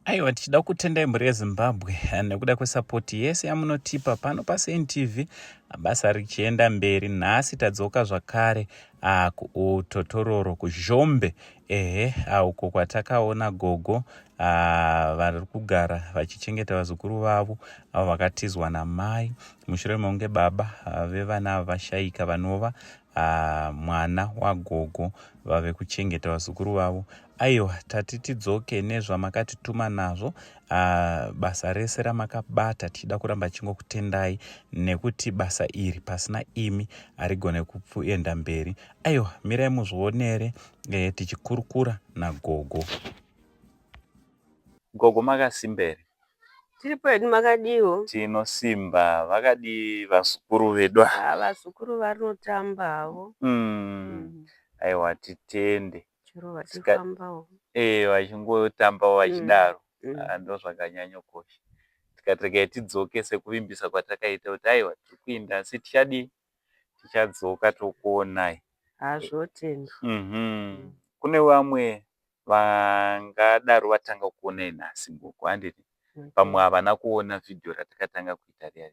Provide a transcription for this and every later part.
Aiwa, tichida kutendai mhuri yeZimbabwe nekuda kwesapoti yese yamunotipa pano paCNTV, basa richienda mberi. Nhasi tadzoka zvakare kuTotororo, kuZhombe, ehe, uko kwatakaona gogo vari kugara vachichengeta vazukuru vavo avo vakatizwa namai mushure mekunge baba vevana ava vashaika, vanova mwana wagogo vave kuchengeta vazukuru vavo. Aiwa, tati tidzoke nezvamakatituma nazvo, basa rese ramakabata. Tichida kuramba tichingokutendai nekuti basa iri pasina imi harigone kuenda mberi. Aiwa, mirai muzvionere tichikurukura nagogo. Gogo, makasimba here? Tiripo hedu, makadiwo? Tinosimba. Vakadii vazukuru vedu? Ha, vazukuru vanotamba havo. Aiwa, titende. Chero vachifambawo. Vachingotambawo vachidaro. Ndo zvakanyanyokosha. Tikati regai tidzoke sekuvimbisa kwatakaita kuti aiwa, tiri kuinda, asi tichadii, tichadzoka tokuonai. Hazvotendwa. Kune vamwe vangadaro vatanga kuonai nhasi, gogo, handiti? Pamwe havana kuona vhidhiyo ratakatanga kuita riya.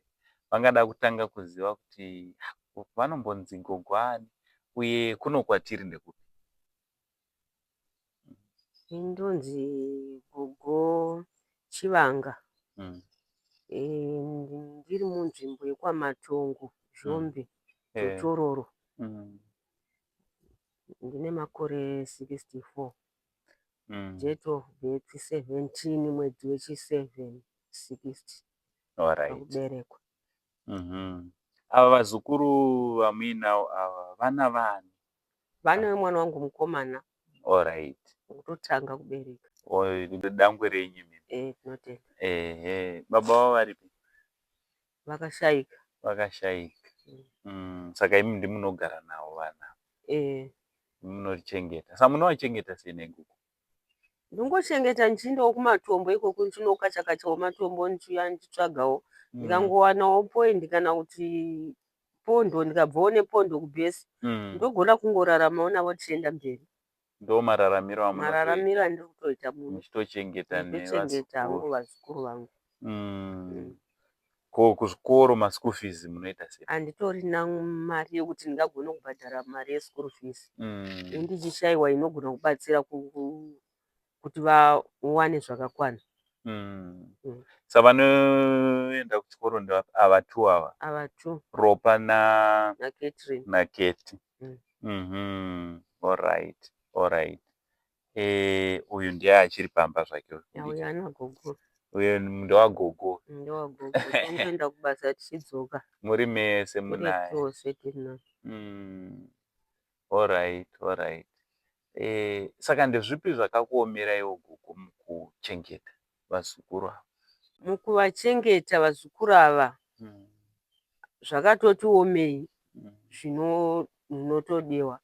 Vangada kutanga kuziva kuti vanombonzi gogo ani, uye kuno kwatiri ndekupi? Indonzi Gogo Chivanga. Ndiri munzvimbo yekwaMatongo, Zhombe, Totororo. Ndine makore 64. Date of birth 17 mwedzi wechi7 60 pakuberekwa. Ava vazukuru vamuinavo ava vana vani? Vana vemwana wangu mukomana wekutotanga kubereka. Dangwe renyu imimi? Eh, tinotenda. Ehe, baba vavo varipi? Vakashaika. Vakashaika. Saka imi ndimunogara navo vana? Eh. Munochengeta. Saka munovachengeta sei negogo? Ndingochengeta ndichiendawo kumatombo ikoko, ndichinokacha-kachawo matombo, ndichiuya ndichitsvagawo. Ndikangowanawo point kana kuti pondo, ndikabvawo nepondo kubhesi, ndogona kungoraramawo navo tichienda mberi. Ndo mararamiro amunotoita? Mararamiro andiri kutoita muno. Muchitochengeta? Ndichitochengeta hangu nevazukuru. Vazukuru vangu. Ko kuzvikoro, maschool fees munoita sei? Handitorina mari yekuti ndingagone kubhadhara mari yeschool fees. Indichishayiwa inogona kubatsira kuti vawane zvakakwana. Saka vanoenda kuchikoro ndevapi, ava two ava? Ava two. Ropa na naCatherine. NaKeti. Alright. Uyu ndiye achiri pamba zvake uyu? Uyu ana gogo. Uyu ndewagogo? Ndewagogo. Tongoenda kubasa tichidzoka. Muri mese munaye? Tose tinaye. Alright. Saka ndezvipi zvakakuomera iwo gogo mukuchengeta vazukuru ava? Mukuvachengeta vazukuru ava, zvakatoti omei zvinotodiwa.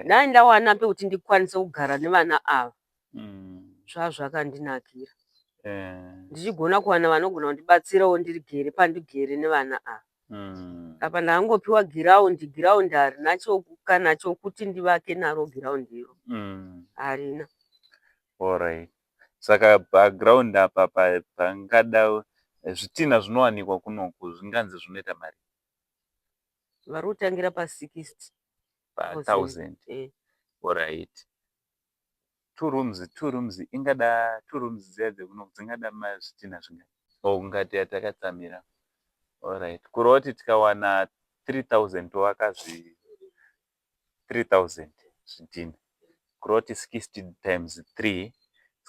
Dai ndawana pekuti ndikwanise kugara nevana ava, zvazvakandinakira. Ndichigona kuwana vanogona kundibatsirawo ndigere pandigere nevana ava. Apa ndangopiwa giraundi, giraundi harina kana chokuti ndivake naro giraundi iro. Harina. Alright. Saka paground apa pangada zvitina zvinowanikwa kunoku zvinganzi zvinoita mari? Vari kutangira pa60. Pa1000? Eh. Alright. Two rooms ingada, two rooms dziya dzekunoku dzingada zvitina zvingani? Oh, ungati yatakatsamira. Alright. Kureva kuti tikawana 3000 tovaka 3000 zvidhina. Kureva kuti 60 times 3,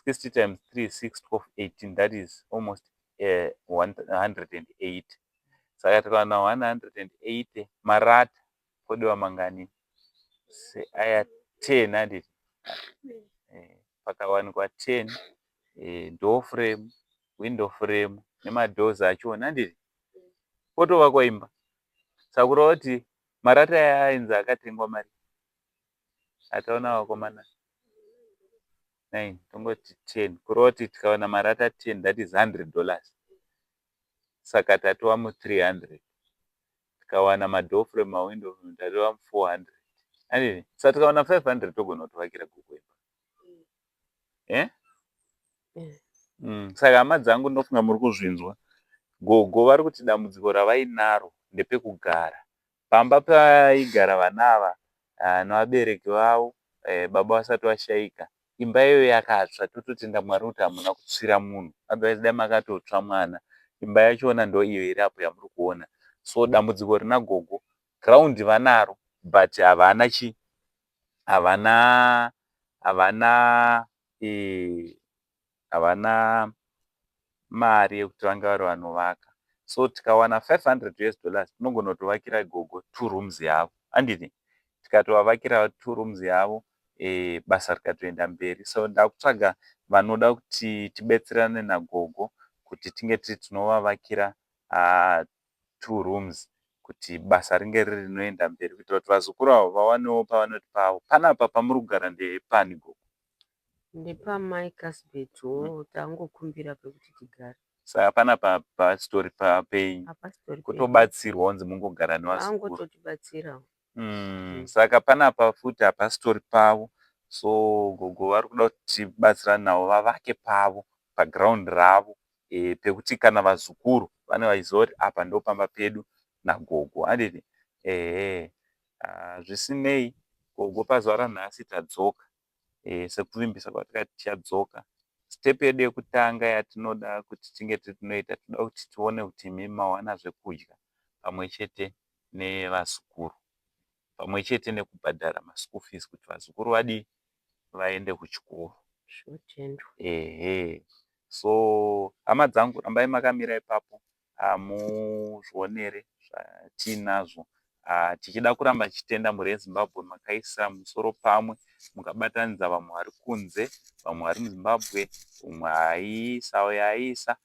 60 times 3, 6, 12, 18, that is almost 180. Saka tikawana 180, marata kodiwa mangani? Aya 10, handiti? Pakawanikwa 10, door frame, window frame nemadoors achona, handiti? Potovakwa imba. Saka kureva kuti marata aya ainzi akatengwa mari ataona vakomana 9, tongoti 10. Kureva kuti tikawana marata 10, that is $100. Saka tatova mu300. Tikawana madoor frame, mawindow frame, tatova mu400, handiti? Saka tikawana 500 togona kutovakira gogo imba, eh? Saka hama dzangu ndinofunga muri kuzvinzwa. Gogo vari kuti dambudziko ravainaro ndepekugara. Pamba paigara vana ava nevabereki vavo baba vasati vashaika, imba iyoyo yakatsva. Tototenda Mwari kuti hamuna kutsvira munhu, otherwise dai makatotsva mwana. Imba yachona ndoiyo iri apo yamuri kuona. So dambudziko rina gogo, ground vanaro but havana chi havana havana havana mari yekuti vange vari vanovaka. So tikawana 500 US dollars tinogona kutovakira gogo two rooms yavo, handiti? Tikatovavakira two rooms yavo, basa rikatoenda mberi. So ndakutsvaga vanoda kuti tibetserane nagogo kuti tinge tiri tinovavakira two rooms kuti basa ringe riri rinoenda mberi kuitira kuti vazukuru avo vawanewo pavanoti pavo. Panapa pamuri kugara ndepani, gogo? Ndepamai Casbetwo, tangokumbira pekuti tigare. Saka panapa pasitori penyu? Hapasitori pedu. Kutobatsirwa kunzi mungogara nevazukuru. Vangototibatsirawo. Saka panapa futi hapasitori pavo, so gogo vari kuda kuti tibatsirane navo vavake pavo paground ravo pekuti kana vazukuru vanenge vachiziva kuti apa ndo pamba pedu nagogo, handiti? Ehe. Zvisinei gogo, pazuva ranhasi tadzoka sekuvimbisa kwatakati tichadzoka. Step yedu yekutanga yatinoda kuti tinge tiri tinoita, tinoda kuti tione kuti imi mawana zvekudya pamwe chete nevazukuru, pamwe chete nekubhadhara maschool fees kuti vazukuru vadii, vaende kuchikoro. Zvotendwa. Ehe. So hama dzangu, rambai makamira ipapo muzvionere zvatiinazvo. Tichida kuramba tichitenda mhuri yeZimbabwe makaisa musoro pamwe, mukabatanidza vamwe vari kunze, vamwe vari muZimbabwe, umwe aiisa uyo aiisa,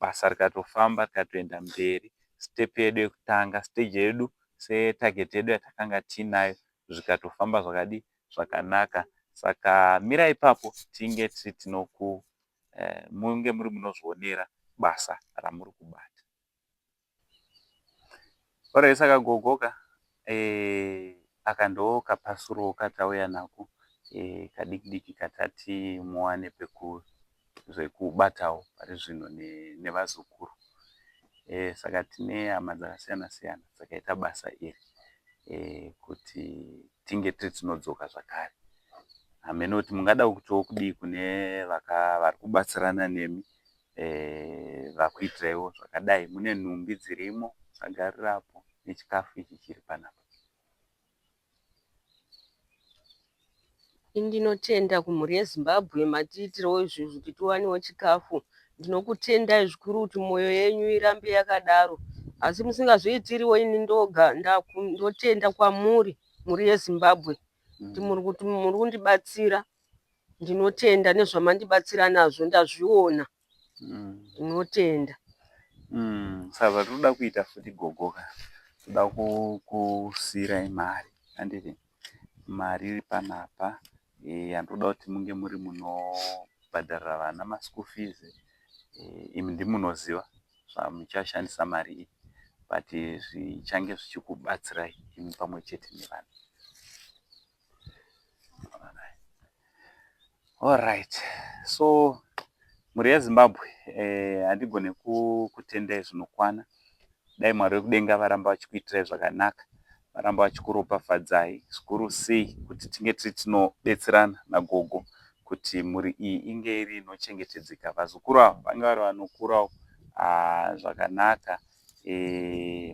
basa rikatofamba rikatoenda mberi. Step yedu yekutanga, stage yedu setarget yedu yatakanga tiinayo, zvikatofamba zvakadii, zvakanaka. Saka mirai ipapo tinge tiri tinoku munge muri munozvionera basa ramuri kubata. Alright, saka gogoka aka ndo kapasuro katauya nako kadiki diki katati muwane zvekubatawo pari zvino nevazukuru. Saka tine hama dzakasiyana siyana dzakaita basa iri kuti tinge tiri tinodzoka zvakare. Hameno kuti mungada kutiwo kudii kune vari kubatsirana nemi vakuitiraiwo zvakadai. Mune nhumbi dzirimo dzagarirapo nechikafu ichi chiri panapa. Ndinotenda kumhuri yeZimbabwe matiitirawo izvizvi kuti tiwanewo chikafu. Ndinokutendai zvikuru kuti mwoyo yenyu irambe yakadaro, asi musingazoitiriwo ini ndoga. Ndotenda kwamuri, mhuri yeZimbabwe, kuti muri kundibatsira. Ndinotenda nezvamandibatsira nazvo, ndazviona. Ndinotenda. Saka zvatinoda kuita futi gogo ka, toda kusiyirai mari, handiti? Mari iri panapa yandoda kuti munge muri munobhadharira vana maschool fees. Imi ndimunoziva zvamuchashandisa mari iyi, but zvichange zvichikubatsirai imi pamwe chete nevana. Alright, so mhuri yeZimbabwe, handigone kukutendai zvinokwana. Dai Mwari wekudenga varamba vachikuitirai zvakanaka, varamba vachikuropafadzai zvikuru sei kuti tinge tiri tinobetserana nagogo kuti mhuri iyi inge iri inochengetedzeka. Vazukuru ava vange vari vanokurawo zvakanaka.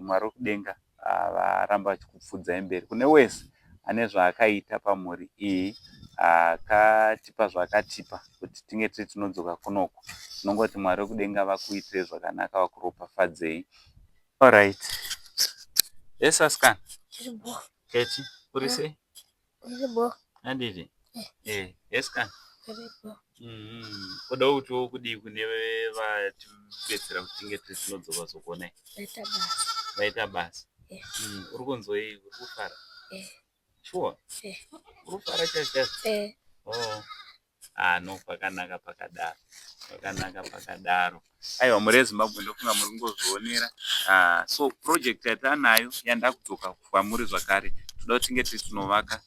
Mwari wekudenga varamba vachikupfuudzai mberi. Kune wese ane zvaakaita pamhuri iyi, akatipa zvaakatipa kuti tinge tiri tinodzoka kunoku, tinongoti Mwari wekudenga vakuitirei zvakanaka, vakuropafadzei. Alright, yes asikana. Keti, uri sei? Handiti? Yes kana. Uda kutiwo kudii kune vatibetsera kuti tinge tiri tinodzoka kuzokuonai? Vaita basa. Uri kunzwei? Uri kufara? Sure? Uri kufara chaizvo chaizvo? Oh. Ah no, pakanaka pakadaro. Pakanaka pakadaro. Aiwa, mhuri yeZimbabwe, ndofunga muri kungozvionera. So project yatanayo yandakudzoka kwamuri zvakare, toda kuti tinge tiri tinovaka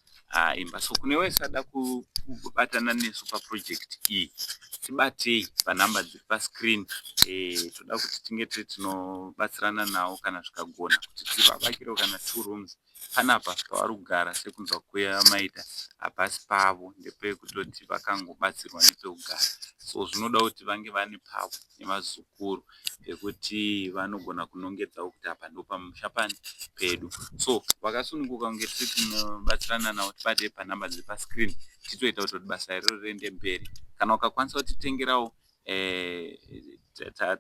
imba. So kune wese ada kubatana nesu paproject iyi, Tibatei panhamba dziri pascreen. Toda kuti tinge tiri tinobatsirana navo kana zvikagona kuti tivavakirewo kana two rooms panapa pavari kugara. Sekunzwa kwamaita, hapasi pavo, ndepekutoti vakangobatsirwa nepekugara. So zvinoda kuti vange vane pavo nevazukuru pekuti vanogona kunongedzawo kuti apa ndo pamusha pani pedu. So vakasununguka kunge tiri tinobatsirana navo, tibatei panhamba dziri pascreen, titoita kuti basa iroro riende mberi. Kana ukakwanisa kutitengerawo,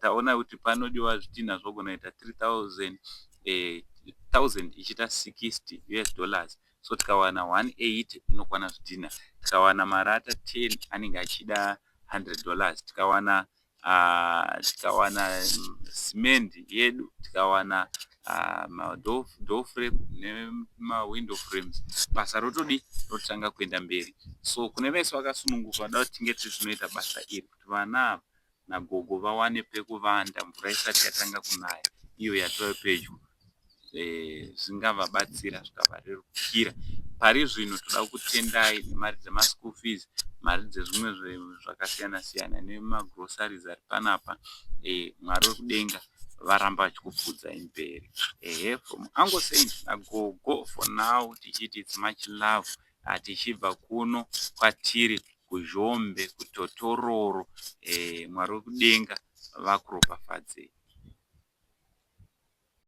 taona kuti panodiwa zvidhina zvogona kuita 3000, 1000 ichiita 60 US dollars. So tikawana 180 inokwana zvidhina, tikawana marata 10 anenge achida $100, tikawana simendi yedu, tikawana madoor frame nemawindow frames, basa rotodi rototanga kuenda mberi. So kune vese vakasununguka vada kuti tinge tiri tinoita basa iri kuti vana ava nagogo vawane pekuvanda mvura isati yatanga kunaya, iyo yatove pedyo, zvingavabatsira, zvikavarerukira. Pari zvino toda kutendai nemari dzemaschool fees, mari dzezvimwe zvakasiyana siyana nemagroceries ari panapa. Mwari wekudenga varamba vachikupfuudzai mberi. Ehe, from Uncle Saint nagogo for now, tichiti it's much love, tichibva kuno kwatiri kuZhombe, kuTotororo. Mwari wekudenga vakuropafadzei.